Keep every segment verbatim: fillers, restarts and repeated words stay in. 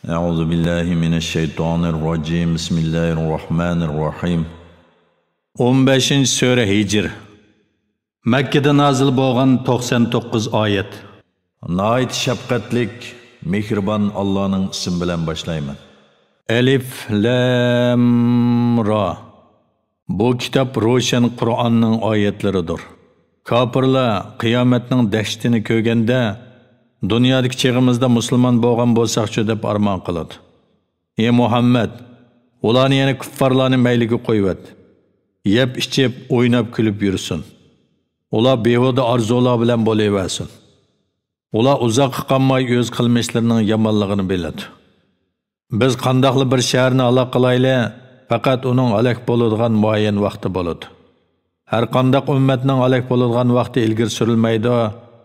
أعوذ بالله من الشيطان الرجيم. بسم الله الرحمن الرحيم. ئون بەشىنچى سۈرە، ھىجر. مەككىدە نازىل بولغان، توقسان توققۇز ئايەت. ناھايىتى شەپقەتلىك، مېھرىبان ئاللانىڭ ئىسمى بىلەن باشلايمەن. ئەلىف لام را. بۇ كىتاب روشەن قۇرئاننىڭ ئايەتلىرىدۇر. كاپىرلار قىيامەتنىڭ دەھشىتىنى كۆرگەندە، دۇنيادىكى چېغىمىزدا مۇسۇلمان بولغان بولساقچۇ دەپ ئارمان قىلىدۇ. ئى مۇھەممەد، ئۇلارنى، يەنى كۇففارلارنى مەيلىگە قويۇۋەت. يەپ-ئىچىپ، ئويناپ-كۈلۈپ يۈرسۇن. ئۇلار بىھۇدە ئارزۇلار بىلەن بولۇۋەرسۇن. ئۇلار ئۇزاققا قالماي ئۆز قىلمىشلىرىنىڭ يامانلىقىنى بىلىدۇ. بىز قانداقلا بىر شەھەرنى ھالاك قىلايلى، پەقەت ئۇنىڭ ھالاك بولىدىغان مۇئەييەن ۋاقتى بولىدۇ. ھەر قانداق ئۈممەتنىڭ ھالاك بولىدىغان ۋاقتى ئىلگىرى سۈرۈلمەيدۇ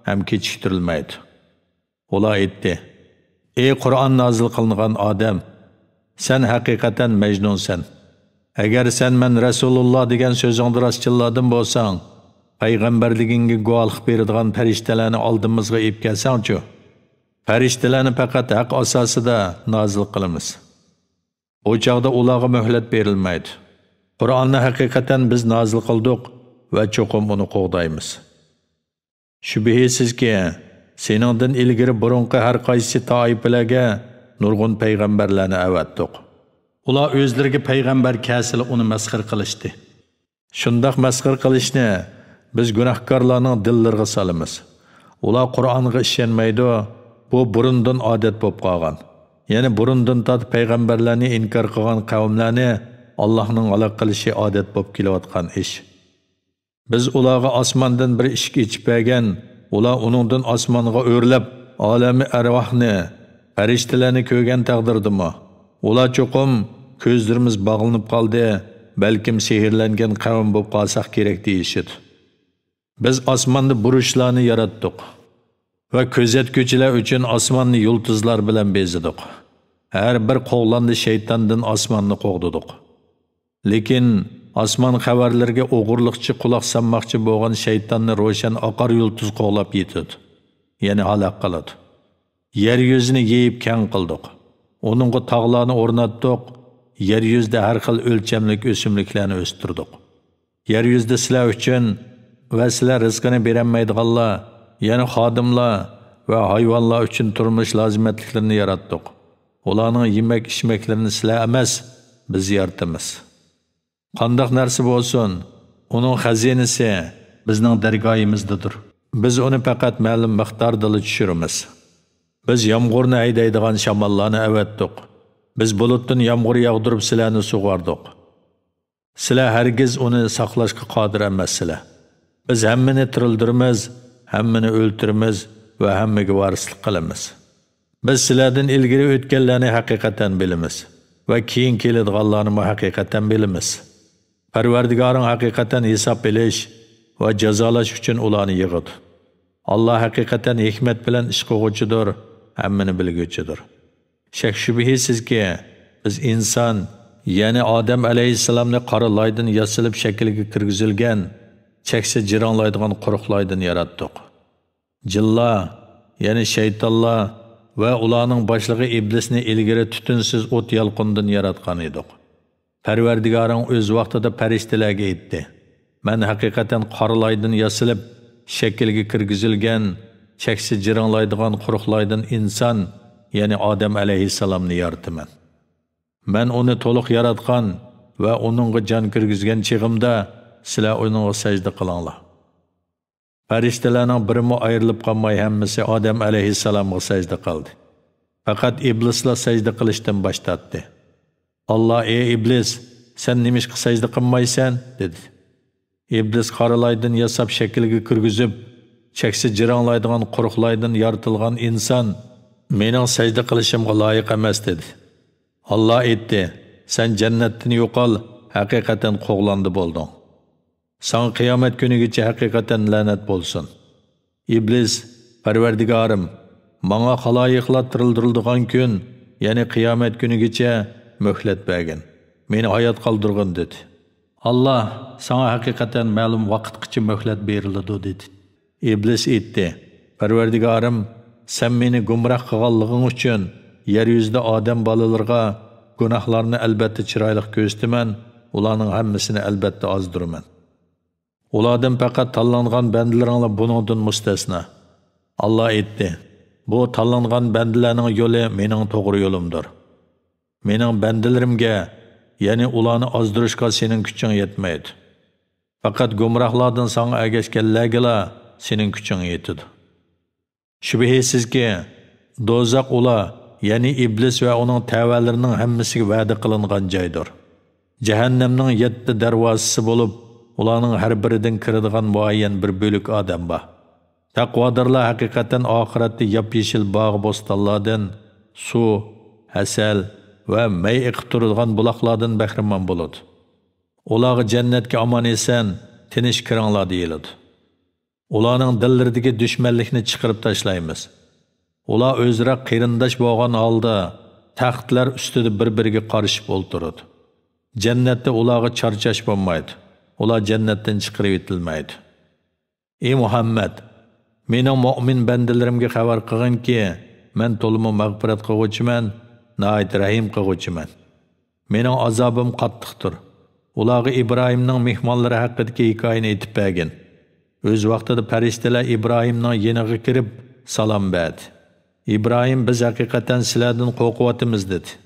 ھەم كېچىكتۈرۈلمەيدۇ. ئۇلار ئېيتتى: «ئى قۇرئان نازىل قىلىنغان ئادەم، سەن ھەقىقەتەن مەجنۇنسەن. ئەگەر سەن مەن رەسۇلۇللا دېگەن سۆزۈڭدە راستچىللاردىن بولساڭ، پەيغەمبەرلىكىڭگە گۇۋاھلىق بېرىدىغان پەرىشتىلەرنى ئالدىمىزغا ئېلىپ كەلسەڭچۇ؟ پەرىشتىلەرنى پەقەت ھەق ئاساسىدا نازىل قىلىمىز.» بۇ چاغدا ئۇلارغا مۆھلەت بېرىلمەيدۇ. قۇرئاننى ھەقىقەتەن بىز نازىل قىلدۇق ۋە چوقۇم ئۇنى قوغدايمىز. شۈبھىسىزكى، سېنىڭدىن ئىلگىرى بۇرۇنقى ھەر قايسى تائىپىلەرگە نۇرغۇن پەيغەمبەرلەرنى ئەۋەتتۇق. ئۇلار ئۆزلىرىگە پەيغەمبەر كەلسىلا ئۇنى مەسخىرە قىلىشتى. شۇنداق مەسخىرە قىلىشنى بىز گۇناھكارلارنىڭ دىللىرىغا سالىمىز. ئۇلار قۇرئانغا ئىشەنمەيدۇ. بۇ بۇرۇندىن ئادەت بولۇپ قالغان. يەنى بۇرۇندىن تارتىپ پەيغەمبەرلەرنى ئىنكار قىلغان قەۋملەرنى ئاللاھنىڭ ھالاك قىلىشى ئادەت بولۇپ كېلىۋاتقان ئىش. بىز ئۇلارغا ئاسماندىن بىر ئىشىك ئېچىپ بەرگەن، ئۇلار ئۇنىڭدىن ئاسمانغا ئۆرلەپ، ئالەمى ئەرۋاھنى، پەرىشتىلەرنى كۆرگەن تەقدىردىمۇ، ئۇلار چوقۇم «كۆزلىرىمىز باغلىنىپ قالدى، بەلكىم سېھىرلەنگەن قەۋم بولۇپ قالساق كېرەك» دېيىشىدۇ. بىز ئاسماندا بۇرۇچلارنى ياراتتۇق ۋە كۆزەتكۈچىلەر ئۈچۈن ئاسماننى يۇلتۇزلار بىلەن بېزىدۇق. ھەر بىر قوغلاندى شەيتاندىن ئاسماننى قوغدىدۇق. لېكىن ئاسمان خەۋەرلىرىگە ئوغرىلىقچە قۇلاق سالماقچى بولغان شەيتاننى روشەن ئاقار يۇلتۇز قوغلاپ يېتىدۇ، يەنى ھالاك قىلىدۇ. يەر يۈزىنى يېيىپ كەڭ قىلدۇق. ئۇنىڭغا تاغلارنى ئورناتتۇق، يەر يۈزىدە ھەر خىل ئۆلچەملىك ئۆسۈملۈكلەرنى ئۆستۈردۇق. يەر يۈزىدە سىلەر ئۈچۈن ۋە سىلەر رىزقىنى بېرەلمەيدىغانلار، يەنى خادىملار ۋە ھايۋانلار ئۈچۈن تۇرمۇش لازىمەتلىكلىرىنى ياراتتۇق. ئۇلارنىڭ يېمەك-ئىچمەكلىرىنى سىلەر ئەمەس، بىز يارىتىمىز. قانداق نەرسە بولسۇن، ئۇنىڭ خەزىنىسى بىزنىڭ دەرگاھىمىزدىدۇر. بىز ئۇنى پەقەت مەلۇم مىقداردىلا چۈشۈرىمىز. بىز يامغۇرنى ھەيدەيدىغان شاماللارنى ئەۋەتتۇق. بىز بۇلۇتتىن يامغۇر ياغدۇرۇپ سىلەرنى سۇغاردۇق. سىلەر ھەرگىز ئۇنى ساقلاشقا قادىر ئەمەسسىلەر. بىز ھەممىنى تىرىلدۈرىمىز، ھەممىنى ئۆلتۈرىمىز ۋە ھەممىگە ۋارىسلىق قىلىمىز. بىز سىلەردىن ئىلگىرى ئۆتكەنلەرنى ھەقىقەتەن بىلىمىز ۋە كېيىن كېلىدىغانلارنىمۇ ھەقىقەتەن بىلىمىز. پەرۋەردىگارىڭ ھەقىقەتەن ھېساب ئېلىش ۋە جازالاش ئۈچۈن ئۇلارنى يىغىدۇ. ئاللا ھەقىقەتەن ھېكمەت بىلەن ئىش قىلغۇچىدۇر، ھەممىنى بىلگۈچىدۇر. شەك-شۈبھىسىزكى، بىز ئىنسان، يەنى ئادەم ئەلەيھىسسالامنى قارا لايدىن ياسىلىپ شەكىلگە كىرگۈزۈلگەن، چەكسىز جىرىڭلايدىغان قۇرۇق لايدىن ياراتتۇق. جىنلار، يەنى شەيتانلار ۋە ئۇلارنىڭ باشلىقى ئىبلىسنى ئىلگىرى تۈتۈنسىز ئوت يالقۇنىدىن ياراتقان ئىدۇق. پەرۋەردىگارىڭ ئۆز ۋاقتىدا پەرىشتىلەرگە ئېيتتى: «مەن ھەقىقەتەن قارا لايدىن ياسىلىپ، شەكىلگە كىرگۈزۈلگەن، چەكسىز جىرىڭلايدىغان قۇرۇق لايدىن ئىنسان، يەنى ئادەم ئەلەيھىسسالامنى يارىتىمەن. مەن ئۇنى تولۇق ياراتقان ۋە ئۇنىڭغا جان كىرگۈزگەن چېغىمدا، سىلەر ئۇنىڭغا سەجدە قىلىڭلار.» پەرىشتىلەرنىڭ بىرىمۇ ئايرىلىپ قالماي ھەممىسى ئادەم ئەلەيھىسسالامغا سەجدە قىلدى. پەقەت ئىبلىسلا سەجدە قىلىشتىن باش تارتتى. ئاللا: «ئەي ئىبلىس، سەن نېمىشقا سەجدە قىلمايسەن؟» دېدى. ئىبلىس: «قارا لايدىن ياساپ شەكىلگە كىرگۈزۈپ، چەكسىز جىرىڭلايدىغان قۇرۇق لايدىن يارىتىلغان ئىنسان مېنىڭ سەجدە قىلىشىمغا لايىق ئەمەس» دېدى. ئاللا ئېيتتى: «سەن جەننەتتىن يوقال، ھەقىقەتەن قوغلاندى بولدۇڭ. ساڭا قىيامەت كۈنىگىچە ھەقىقەتەن لەنەت بولسۇن.» ئىبلىس: «پەرۋەردىگارىم، ماڭا خالايىقلار تىرىلدۈرۈلىدىغان كۈن، يەنى قىيامەت كۈنىگىچە مۆھلەت بەرگىن، مېنى ھايات قالدۇرغىن» دېدى. ئاللا: «ساڭا ھەقىقەتەن مەلۇم ۋاقىتقىچە مۆھلەت بېرىلىدۇ» دېدى. ئىبلىس ئېيتتى: «پەرۋەردىگارىم، سەن مېنى گۇمراھ قىلغانلىقىڭ ئۈچۈن يەر يۈزىدە ئادەم بالىلىرىغا گۇناھلارنى ئەلبەتتە چىرايلىق كۆرسىتىمەن، ئۇلارنىڭ ھەممىسىنى ئەلبەتتە ئازدۇرىمەن. ئۇلاردىن پەقەت تاللانغان بەندىلىرىڭلار بۇنىڭدىن مۇستەسنا. ئاللا ئېيتتى: «بۇ تاللانغان بەندىلەرنىڭ يولى مېنىڭ توغرا يولۇمدۇر. مېنىڭ بەندىلىرىمگە، يەنى ئۇلارنى ئازدۇرۇشقا سېنىڭ كۈچۈڭ يەتمەيدۇ. پەقەت گۇمراھلاردىن ساڭا ئەگەشكەنلەرگىلا سېنىڭ كۈچۈڭ يېتىدۇ.» شۈبھىسىزكى، دوزاخ ئۇلار، يەنى ئىبلىس ۋە ئۇنىڭ تەۋەلىرىنىڭ ھەممىسىگە ۋەدە قىلىنغان جايدۇر. جەھەننەمنىڭ يەتتە دەرۋازىسى بولۇپ، ئۇلارنىڭ ھەر بىرىدىن كىرىدىغان مۇئەييەن بىر بۆلۈك ئادەم بار. تەقۋادارلار ھەقىقەتەن ئاخىرەتتە ياپيېشىل باغ-بوستانلاردىن، سۇ، ھەسەل ۋە مەي ئېقىپ تۇرىدىغان بۇلاقلاردىن بەھرىمەن بولىدۇ. ئۇلارغا جەننەتكە ئامان-ئېسەن، تىنچ كىرىڭلار دېيىلىدۇ. ئۇلارنىڭ دىللىرىدىكى دۈشمەنلىكنى چىقىرىپ تاشلايمىز. ئۇلار ئۆزئارا قېرىنداش بولغان ھالدا تەختلەر ئۈستىدە بىر-بىرىگە قارىشىپ ئولتۇرىدۇ. جەننەتتە ئۇلارغا چارچاش بولمايدۇ. ئۇلار جەننەتتىن چىقىرىۋېتىلمەيدۇ. ئى مۇھەممەد! مېنىڭ مۆمىن بەندىلىرىمگە خەۋەر قىلغىنكى، مەن تولىمۇ مەغپىرەت قىلغۇچىمەن، ناھايىتى رەھىم قىلغۇچىمەن. مېنىڭ ئازابىم قاتتىقتۇر. ئۇلارغا ئىبراھىمنىڭ مېھمانلىرى ھەققىدىكى ھېكايىنى ئېيتىپ بەرگىن. ئۆز ۋاقتىدا پەرىشتىلەر ئىبراھىمنىڭ يېنىغا كىرىپ سالام بەردى. ئىبراھىم: «بىز ھەقىقەتەن سىلەردىن قورقۇۋاتىمىز» دېدى.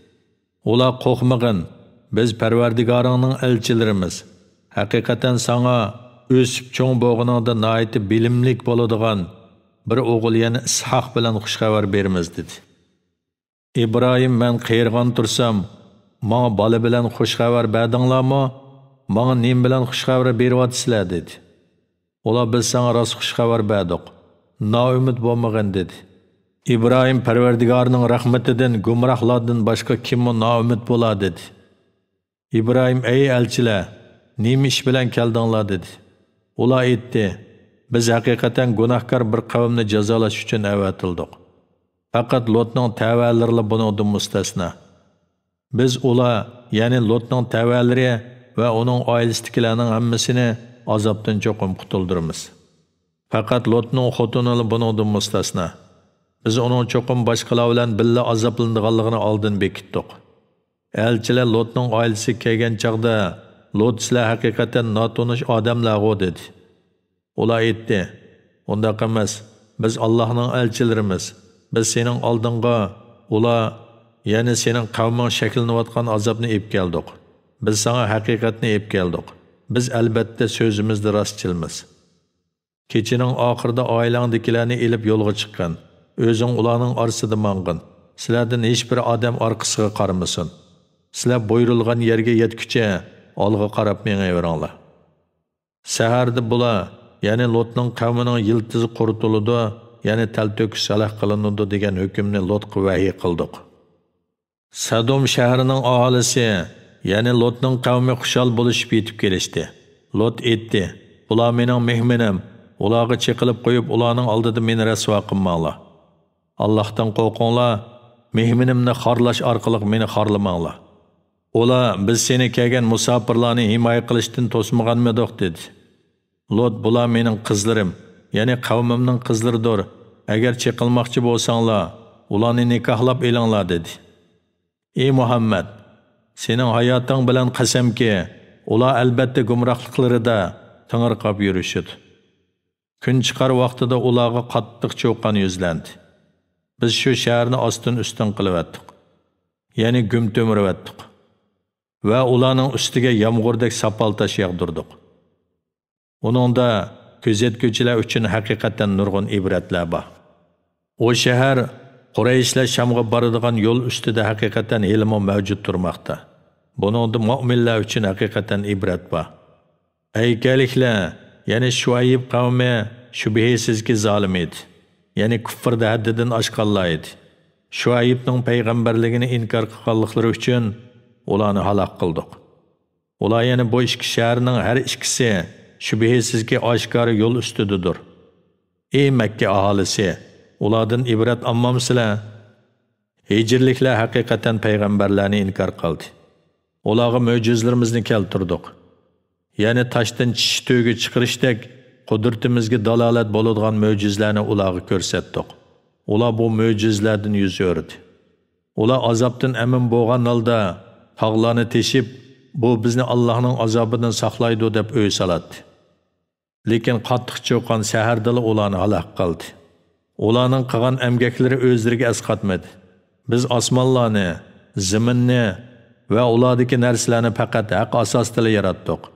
ئۇلار: «قورقمىغىن، بىز پەرۋەردىگارىڭنىڭ ئەلچىلىرىمىز. ھەقىقەتەن ساڭا ئۆسۈپ چوڭ بولغىنىڭدا ناھايىتى بىلىملىك بولىدىغان بىر ئوغۇل، يەنى ئىسھاق بىلەن خۇش خەۋەر بېرىمىز» دېدى. ئىبراھىم: «مەن قېرىغان تۇرسام، ماڭا بالا بىلەن خۇش خەۋەر بەردىڭلارمۇ؟ ماڭا نېمە بىلەن خۇش خەۋەر بېرىۋاتىسىلەر؟» دېدى. ئۇلار: «بىز ساڭا راست خۇش خەۋەر بەردۇق. نائۈمىد بولمىغىن» دېدى. ئىبراھىم: «پەرۋەردىگارنىڭ رەھمىتىدىن گۇمراھلاردىن باشقا كىممۇ نائۈمىد بولا؟» دېدى. ئىبراھىم: «ئەي ئەلچىلەر، نېمە ئىش بىلەن كەلدىڭلار؟» دېدى. ئۇلار ئېيتتى: «بىز ھەقىقەتەن گۇناھكار بىر قەۋمنى جازالاش ئۈچۈن ئەۋەتىلدۇق. پەقەت لوتنىڭ تەۋەلىرىلا بۇنىڭدىن مۇستەسنا. بىز ئۇلار، يەنى لوتنىڭ تەۋەلىرى ۋە ئۇنىڭ ئائىلىسىدىكىلەرنىڭ ھەممىسىنى ئازابتىن چوقۇم قۇتۇلدۇرىمىز. پەقەت لوتنىڭ خوتۇنىلا بۇنىڭدىن مۇستەسنا. بىز ئۇنىڭ چوقۇم باشقىلار بىلەن بىللە ئازابلىنىدىغانلىقىنى ئالدىن بېكىتتۇق.» ئەلچىلەر لوتنىڭ ئائىلىسىگە كەلگەن چاغدا، لوت: «سىلەر ھەقىقەتەن ناتونۇش ئادەملەرغۇ؟» دېدى. ئۇلار ئېيتتى: «ئۇنداق ئەمەس، بىز ئاللاھنىڭ ئەلچىلىرىمىز. بىز سېنىڭ ئالدىڭغا ئۇلار، يەنى سېنىڭ قەۋمىڭ شەكلىنىۋاتقان ئازابنى ئېلىپ كەلدۇق. بىز ساڭا ھەقىقەتنى ئېلىپ كەلدۇق. بىز ئەلبەتتە سۆزىمىزدە راستچىلمىز. كېچىنىڭ ئاخىرىدا ئائىلەڭدىكىلەرنى ئېلىپ يولغا چىققىن. ئۆزۈڭ ئۇلارنىڭ ئارىسىدا ماڭغىن. سىلەردىن ھېچبىر ئادەم ئارقىسىغا قارىمىسۇن. سىلەر بۇيرۇلغان يەرگە يەتكۈچە ئالغا قاراپ مېڭىۋېرىڭلار.» سەھەردە بۇلار، يەنى لوتنىڭ قەۋمىنىڭ يىلتىزى قۇرۇتۇلىدۇ، يەنى تەلتۆكۈس ھالاك قىلىنىدۇ دېگەن ھۆكۈمنى لوتقا ۋەھىي قىلدۇق. سەدۇم شەھىرىنىڭ ئاھالىسى، يەنى لوتنىڭ قەۋمى خۇشال بولۇشۇپ يېتىپ كېلىشتى. لوت ئېيتتى: «بۇلار مېنىڭ مېھمىنىم، ئۇلارغا چېقىلىپ قويۇپ، ئۇلارنىڭ ئالدىدا مېنى رەسۋا قىلماڭلار. ئاللاھتىن قورقۇڭلار، مېھمىنىمنى خارلاش ئارقىلىق مېنى خارلىماڭلار.» ئۇلار: «بىز سېنى كەلگەن مۇساپىرلارنى ھىمايە قىلىشتىن توسمىغانمىدۇق؟» دېدى. لوت: «بۇلار مېنىڭ قىزلىرىم، يەنى قەۋمىمنىڭ قىزلىرىدۇر. ئەگەر چېقىلماقچى بولساڭلار، ئۇلارنى نىكاھلاپ ئېلىڭلار» دېدى. ئى مۇھەممەد! سېنىڭ ھاياتىڭ بىلەن قەسەمكى، ئۇلار ئەلبەتتە گۇمراھلىقلىرىدا تېڭىرقاپ يۈرۈشىدۇ. كۈن چىقار ۋاقتىدا ئۇلارغا قاتتىق چۇقان يۈزلەندى. بىز شۇ شەھەرنى ئاستىن-ئۈستۈن قىلىۋەتتۇق. يەنى گۈم تۈمۈرۈۋەتتۇق. ۋە ئۇلارنىڭ ئۈستىگە يامغۇردەك ساپال تاش ياغدۇردۇق. ئۇنىڭدا كۆزەتكۈچىلەر ئۈچۈن ھەقىقەتەن نۇرغۇن ئىبرەتلەر بار. ئۇ شەھەر قۇرەيشلەر شامغا بارىدىغان يول ئۈستىدە ھەقىقەتەن ھېلىمۇ مەۋجۇت تۇرماقتا. بۇنىڭدا مۆمىنلەر ئۈچۈن ھەقىقەتەن ئىبرەت بار. ئەيكەلىكلەر، يەنى شۇئەيب قەۋمى شۈبھىسىزكى زالىم ئىدى. يەنى كۇفردا ھەددىدىن ئاشقانلار ئىدى. شۇئەيبنىڭ پەيغەمبەرلىكىنى ئىنكار قىلغانلىقلىرى ئۈچۈن ئۇلارنى ھالاك قىلدۇق. ئۇلار، يەنى بۇ ئىككى شەھەرنىڭ ھەر ئىككىسى شۈبھىسىزكى ئاشكارا يول ئۈستىدىدۇر. ئى مەككە ئاھالىسى! ئۇلاردىن ئىبرەت ئالمامسىلەر؟ ھىجىرلىكلەر ھەقىقەتەن پەيغەمبەرلەرنى ئىنكار قىلدى. ئۇلارغا مۆجىزىلىرىمىزنى كەلتۈردۇق. يەنى تاشتىن چىشى تۈگە چىقىرىشتەك قۇدرىتىمىزگە دالالەت بولىدىغان مۆجىزىلەرنى ئۇلارغا كۆرسەتتۇق. ئۇلار بۇ مۆجىزىلەردىن يۈز ئۆرۈدى. ئۇلار ئازابتىن ئەمىن بولغان ھالدا تاغلارنى تېشىپ، بۇ بىزنى ئاللاھنىڭ ئازابىدىن ساقلايدۇ دەپ ئۆي سالاتتى. لېكىن قاتتىق چۇقان سەھەردىلا ئۇلارنى ھالاك قىلدى. ئۇلارنىڭ قىلغان ئەمگەكلىرى ئۆزلىرىگە ئەسقاتمىدى. بىز ئاسمانلارنى، زېمىننى ۋە ئۇلاردىكى نەرسىلەرنى پەقەت ھەق ئاساسىدىلا ياراتتۇق.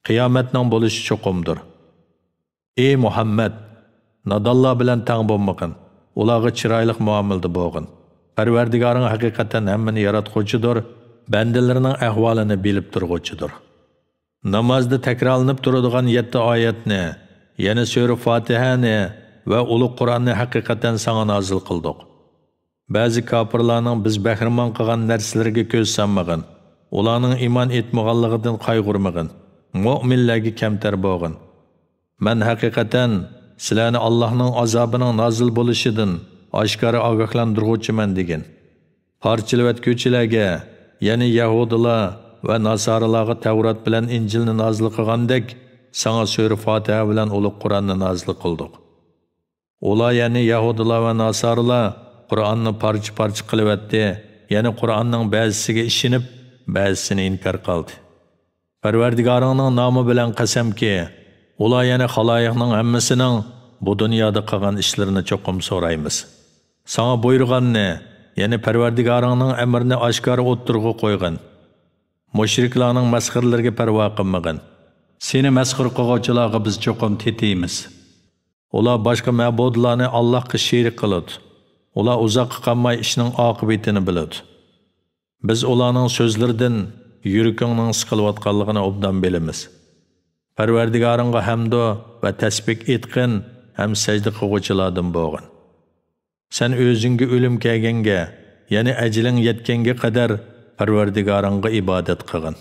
قىيامەتنىڭ بولۇشى چوقۇمدۇر. ئى مۇھەممەد! نادانلار بىلەن تەڭ بولمىغىن، ئۇلارغا چىرايلىق مۇئامىلىدە بولغىن. پەرۋەردىگارىڭ ھەقىقەتەن ھەممىنى ياراتقۇچىدۇر، بەندىلىرىنىڭ ئەھۋالىنى بىلىپ تۇرغۇچىدۇر. نامازدا تەكرارلىنىپ تۇرىدىغان يەتتە ئايەتنى، يەنى سۈرە فاتىھەنى ۋە ئۇلۇغ قۇرئاننى ھەقىقەتەن ساڭا نازىل قىلدۇق. بەزى كاپىرلارنىڭ بىز بەھرىمەن قىلغان نەرسىلىرىگە كۆز سالمىغىن، ئۇلارنىڭ ئىمان ئېيتمىغانلىقىدىن قايغۇرمىغىن، مۆمىنلەرگە كەمتەر بولغىن. مەن ھەقىقەتەن سىلەرنى ئاللاھنىڭ ئازابىنىڭ نازىل بولۇشىدىن ئاشكارا ئاگاھلاندۇرغۇچىمەن دېگىن. پارچىلىۋەتكۈچىلەرگە، يەنى يەھۇدىيلار ۋە ناسارىلارغا تەۋرات بىلەن ئىنجىلنى نازىل قىلغاندەك، ساڭا سۈرە فاتىھە بىلەن ئۇلۇغ قۇرئاننى نازىل قىلدۇق. ئۇلار، يەنى يەھۇدىيلار ۋە ناسارىلار قۇرئاننى پارچە-پارچە قىلىۋەتتى، يەنى قۇرئاننىڭ بەزىسىگە ئىشىنىپ، بەزىسىنى ئىنكار قىلدى. پەرۋەردىگارىڭنىڭ نامى بىلەن قەسەمكى، ئۇلار، يەنى خالايىقنىڭ ھەممىسىنىڭ بۇ دۇنيادا قىلغان ئىشلىرىنى چوقۇم سورايمىز. ساڭا بۇيرۇغاننى، يەنى پەرۋەردىگارىڭنىڭ ئەمرىنى ئاشكارا ئوتتۇرىغا قويغىن. مۇشرىكلارنىڭ مەسخىرىلىرىگە پەرۋا قىلمىغىن. سېنى مەسخىرە قىلغۇچىلارغا بىز چوقۇم تېتىيمىز. ئۇلار باشقا مەبۇدلارنى ئاللاھقا شېرىك قىلىدۇ. ئۇلار ئۇزاققا قالماي ئىشنىڭ ئاقىۋىتىنى بىلىدۇ. بىز ئۇلارنىڭ سۆزلىرىدىن يۈرىكىڭنىڭ سىقىلىۋاتقانلىقىنى ئوبدان بىلىمىز. پەرۋەردىگارىڭغا ھەمدۇ ۋە تەسبىھ ئېيتقىن ھەم سەجدە قىلغۇچىلاردىن بولغىن. سەن ئۆزۈڭگە ئۆلۈم كەلگەنگە، يەنى ئەجىلىڭ يەتكەنگە قەدەر پەرۋەردىگارىڭغا ئىبادەت قىلغىن.